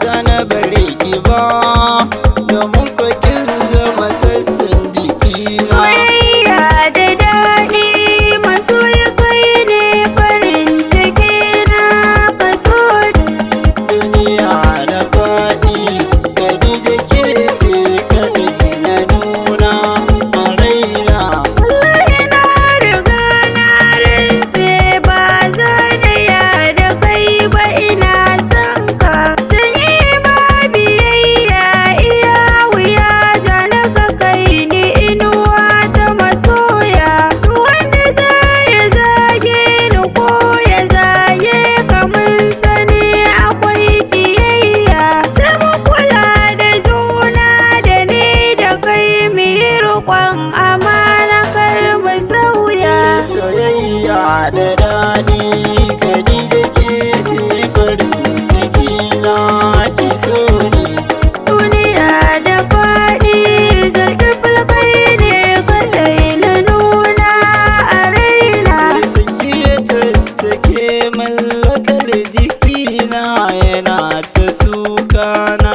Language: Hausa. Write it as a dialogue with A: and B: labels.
A: zana bare ki ba, domin ku kin zama sassan jikina.
B: Soyayya da daɗi, masoyi, kai ne farin ciki na, ka so.
A: Duniya na faɗi, Khadija, ke ce kaɗai na nuna a raina.
B: Wallahi na riga na rantse, ba za na da kai ba. Ina son ka, zan yi ma biyayya iya wuya. Ja na ka kai ni inuwa ta masoya. Duk wanda za ya zage ni ko ya zage ka, mun sani akwai kiyayya. Sai mu kula da juna, da ni da kai, mu yi riƙon amana, kar mu sauya.
A: Soyayya da daɗi, Khadija, ke ce farin ciki na, ki so ni.
B: Duniya da faɗi, Zulkifli, kai ne kaɗai na nuna a raina.
A: Sanki ya tattake mallakar jikina, yana ta suka na.